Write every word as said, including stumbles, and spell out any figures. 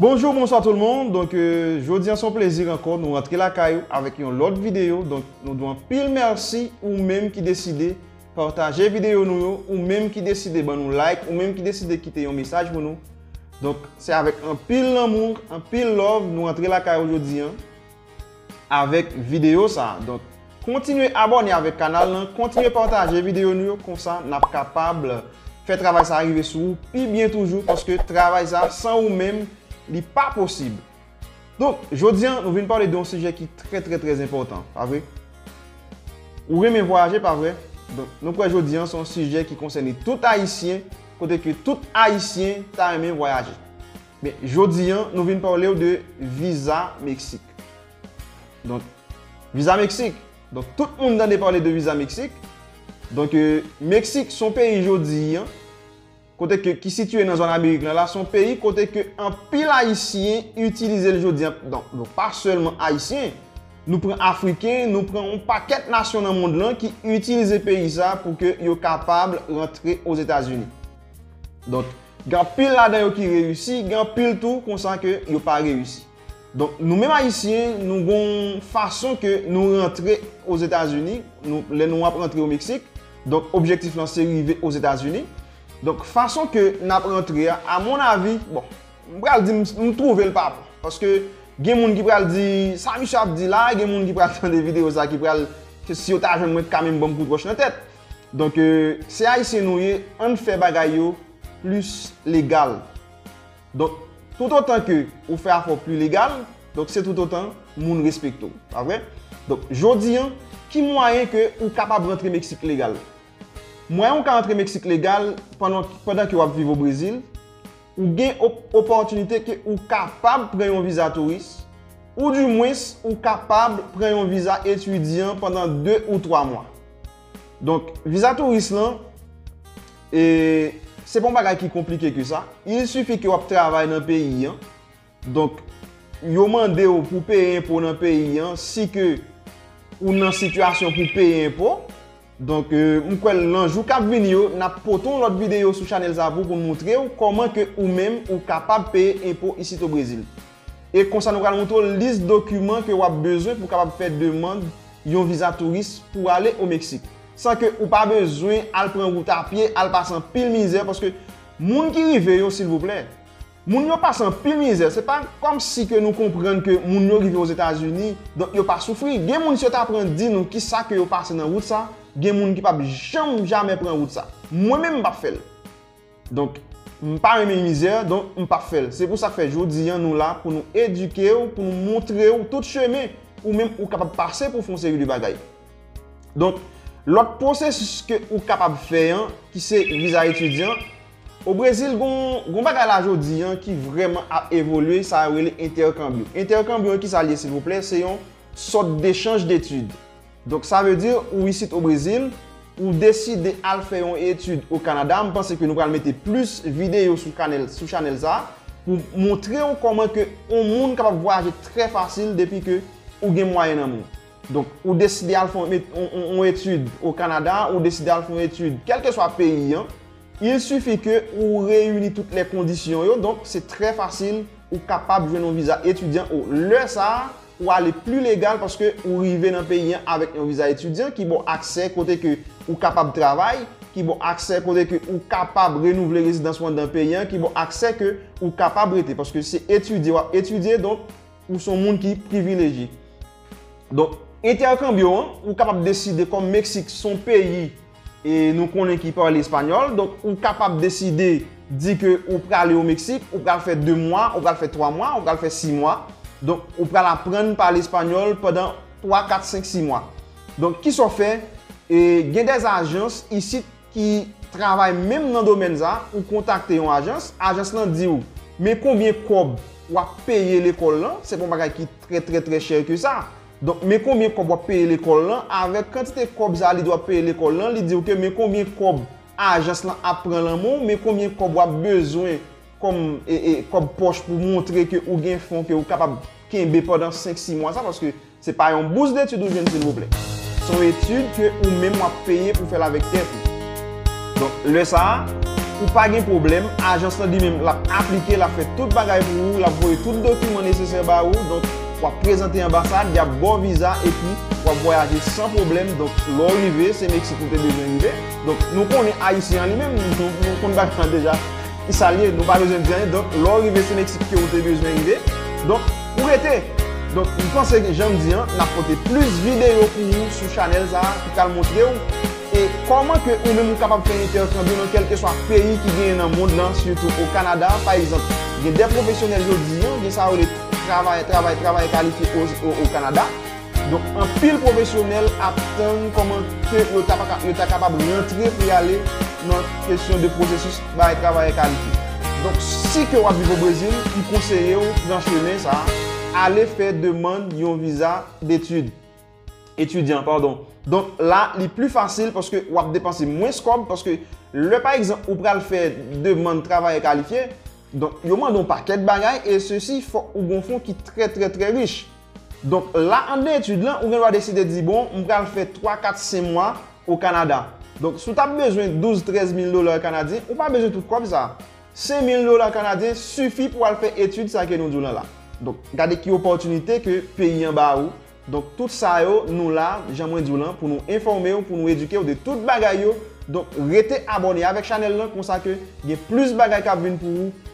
Bonjou, bonswa tout le monde. Donk, euh, jodi an se yon plezi ankò. Nou rantre lakay ou avèk yon lòt videyo. Donk, nou di w anpil mèsi ou menm ki deside pataje videyo nou yo, ou menm ki deside ban nou like, ou menm ki deside kite yon mesaj pou nou. Donk, se avèk anpil lanmou, anpil love, nou rantre lakay ou jodi an avèk videyo sa a. Donk, kontinye abòne avèk kanal lan, kontinye pataje videyo nou yo, konsa n ap kapab fè travay sa a rive sou ou pi byen toujou, paske travay sa a, san ou menm, li pa posib. Donk, jodi an, nou vin pale de yon sijè ki trè, trè, trè enpòtan, pa vre? Ou renmen vwayaje, pa vre? Donk, nou kwè jodi an, se yon sijè ki konsène tout Ayisyen, kote ke tout Ayisyen ta renmen vwayaje. Men, jodi an, nou vin pale w de viza Meksik. Donk, viza Meksik. Donk, tout moun tande pale de viza Meksik. Donk, euh, Meksik, se yon peyi jodi an, kote ke, ki sitiye nan zòn Amerik lan la, se yon peyi kote ke anpil Ayisyen itilize l jodi an. Donk, donk, pa sèlman Ayisyen, nou pran Afriken, nou pran yon pakèt nasyon nan mond lan ki itilize peyi sa pou ke yo kapab rantre Ozetazini. Donk, gen anpil ladan yo ki reyisi, gen anpil tou konsa ke yo pa reyisi. Donk, nou menm Ayisyen, nou gon fason ke nou rantre Ozetazini, nou, lè nou ap rantre o Meksik. Donk, objektif lan se rive Ozetazini. Donk, fason ke n ap rantre a, a mon avi, bon, m pral di m, m twouve l pa bon. Paske gen moun ki pral di, sa misye ap di la, gen moun ki pral tande videyo sa ki pral, ke si yo ta jwenn mwen, ka menm ban m kout wòch nan tèt. Donk, euh, se Ayisyen nou ye, ann fè bagay yo plis legal. Donk, toutotan ke ou fè afè w pli legal, donk se toutotan moun respekte w, pa vre? Donk, jodi an, ki mwayen ke ou kapab rantre Meksik legal? Mwayen ou ka rantre Meksik legal pandan, pandan ke w ap viv o Brezil, ou gen op-, opòtinite ke ou kapab pran yon viza touris, ou di mwens ou kapab pran yon viza etidyan pandan de ou twa mwa. Donk, viza touris lan, e, se pa yon bagay ki konplike ke sa. Il sifi ke w ap travay nan peyi an. Donk, yo mande w pou peye enpo nan peyi an, si ke ou nan sitiyasyon pou peye enpo. Donk, euh, m kwè nan jou k ap vini yo, n ap pote yon lòt videyo sou chanèl sa pou, pou n montre w kòman ke ou menm ou kapab peye enpo isit o Brezil. E konsa nou pral montre w lis dokiman ke w ap bezwen pou w kapab fè demann yon viza touris pou ale o Meksik. San ke ou pa bezwen al pran wout a pye, al pase anpil mizè, paske moun ki rive yo, silvouplè, moun yo pase anpil mizè. Se pa kòmsi ke nou konprann ke moun yo rive Ozetazini, donk yo pa soufri. Gen moun, si yo ta pran di nou kisa ke yo pase nan wout sa, gen moun ki p ap janm jamè pran wout sa. Mwen menm, m p ap fè l. Donk, m pa renmen mizè, donk m p ap fè l. Se pou sa k fè jodi an nou la pou nou edike w, pou nou montre w tout chemen ou menm ou kapab pase pou w fè yon seri de bagay. Donk, lòt pwosesis ke ou kapab fè an, ki se viza etidyan, o Brezil, gon, gon bagay la jodi an ki vrèman ap evolye, sa yo rele entèkanbyo. Entèkanbyo an, kisa l ye, silvouplè? Se yon sòt dechanj detid. Donk, sa vle di, ou isit o Brezil, ou deside al fè yon etid o Kanada. M panse ke nou pral mete plis videyo sou kanèl, sou chanèl sa a, pou montre w kòman ke yon moun kapab vwayaje trè fasil depi ke ou gen mwayen nan men w. Donk, ou deside al fè yon, yon, yon, yon etid o Kanada, ou deside al fè yon etid kèlkeswa peyi an, il sifi ke ou reyini tout lè kondisyon yo, donk se trè fasil, ou kapab jwenn yon viza etidyan, ou lè sa a, ou ale pli legal paske ou rive nan peyi an avèk yon viza etidyan ki ba w aksè kote ke ou kapab travay, ki ba w aksè kote ke ou kapab renouvle rezidans ou anndan peyi an, ki ba w aksè ke ou kapab rete, paske se etidye w ap etidye, donk ou se yon moun ki privilejye. Donk, entèkanbyo an, ou kapab deside kòm Meksik se yon peyi, e nou konnen ki pale espanyòl, donk ou kapab deside di ke ou prale o Meksik, ou pral fè de mwa, ou pral fè twa mwa, ou pral fè sis mwa. Donk, ou pral aprann pale espanyòl pandan twa, kat, senk, sis mwa. Donk, kisa w fè? E, gen dè ajans isit ki travay menm nan domèn sa, ou kontakte yon ajans, ajans lan di w, men konbyen kòb w ap peye lekòl lan, se pa yon bagay ki trè, trè, trè chè ke sa. Donk, men konbyen kòb w ap peye lekòl lan, avèk kantite kòb sa a li di w ap peye lekòl lan, li di w ke men konbyen kòb ajans lan ap pran nan men w, men konbyen kòb w ap bezwen kòm, e, e, kòb pòch pou montre ke ou gen fon ke ou kapab kenbe pandan senk, sis mwa sa, paske se pa yon bous detid ou jwenn, silvouplè. Se yon etid ke ou menm w ap peye pou fè l avèk tèt ou. Donk, lè sa a, Ou pa gen pwoblèm, ajans lan li menm l ap aplike, l ap fè tout bagay pou ou, l ap voye tout dokiman nesesè ba ou. Donk, w ap prezante anbasad, y ap ba w viza, epi w ap vwayaje san pwoblèm. Donk, lè w rive, se Meksik ou te bezwen rive. Donk, nou konnen Ayisyen an li menm, nou, nou konn bagay lan deja. Ki sa l ye, nou pa bezwen di anyen. Donk, lè w rive, se Meksik ke ou te bezwen rive. Donk, ou rete. Donk, m panse ke jan m di an, n ap pote plis videyo pou ou sou chanèl sa a ki pral montre w e kòman ke ou menm ou kapab fè entèkanbye nan kèlkeswa peyi ki genyen nan mond lan, sitou o Kanada. Pa egzanp, gen de pwofesyonèl jodi an, gen sa yo rele travay, travay, travay kalifye o, o, o Kanada. Donk, anpil pwofesyonèl ap tann kòman ke yo ta, pa ka- yo ta kapab rantre pou y ale nan kesyon de pwosesis bay travayè kalifye. Donk, si ke w ap viv o Brezil, m konseye w pran chemen sa a, ale fè demann yon viza detid, etidyan, padon. Donk, la, li pli fasil paske w ap depanse mwens kòb, paske lè, pa egzanp, ou pral fè demann travayè kalifye, donk, yo mande yon pakèt bagay, e sesi, fòk ou gon fon ki trè, trè, trè rich. Donk, la, anndan etid lan, ou gen dwa deside di, bon, m pral fè twa, kat, senk mwa o Kanada. Donk, si w t ap bezwen douz, trèz mil dola kanadyen, ou pa bezwen tout kòb sa. Senk mil dola kanadyen sifi pou w al fè etid sa ke nou di w lan la. Donk, gade ki opòtinite ke peyi an ba ou. Donk, tout sa yo, nou la, jan mwen di w lan, pou nou enfòme w, pou nou edike w de tout bagay yo. Donk, rete abòne avèk chanèl lan, konsa ke gen plis bagay k ap vin pou ou